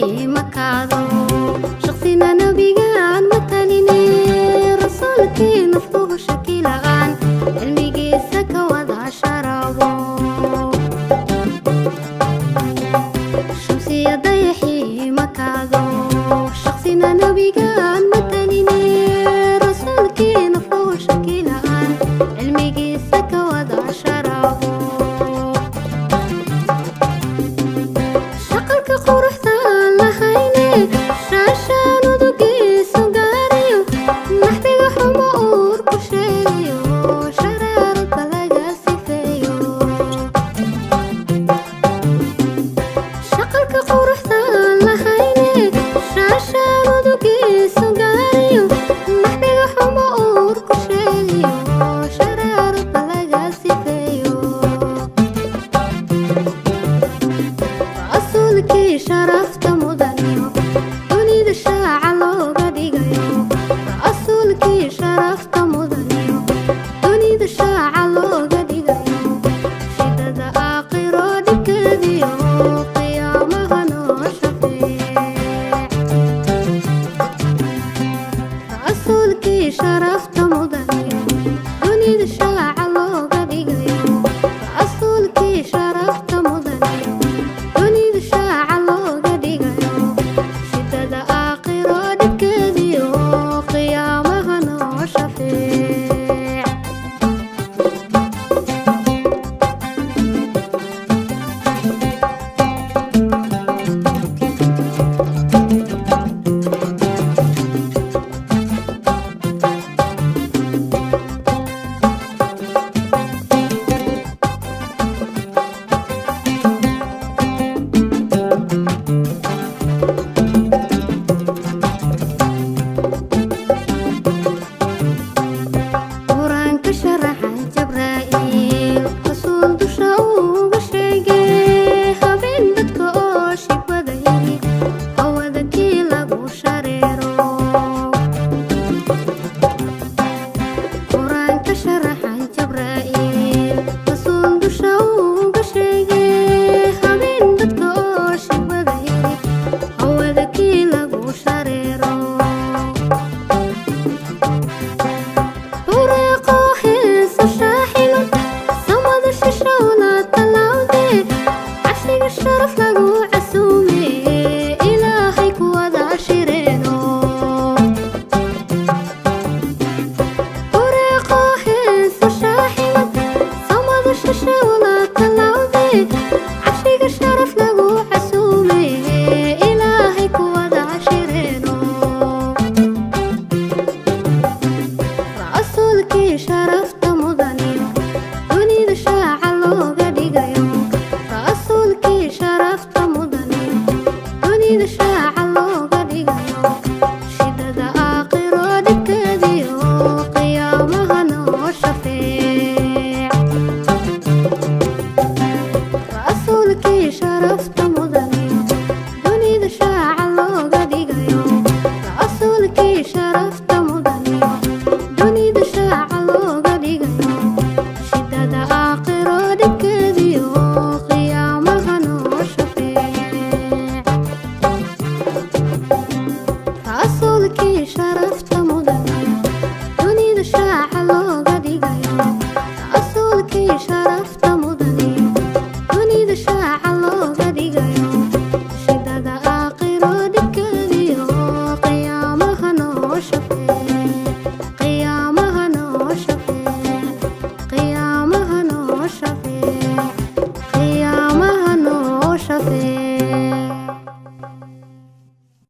Dayaxii makaado, shaqsina nabigaan mataline, rasuulkii naftuhu shaki la'aan cilmigiisa ka wada sharabo. Shamsiya dayaxii makaado, shaqsina nabigaan mataline, rasuulkii naftuhu shaki la'aan cilmigiisa ka wada sharabo. Shaqalka quruxda lahayne, shaashaan udugiisu gaarayo, naxdiga xumo uur ku sheegayo, sharaarada laga sifeeyo. Shaqalka quruxda lahayne, shaashaan udugiisu gaarayo, naxdiga xumo uur ku sheegayo, sharaarada laga sifeeyo. Rasuulkii sharafta mudaniyo, dunida shaaca looga dhigayo. Rasuulkii sharafta mudaniyo, dunida shaaca looga dhigayo, shidada aakhiro dhibkeediyo qiyaamaha noo shafeec. Rasuulkii sharafta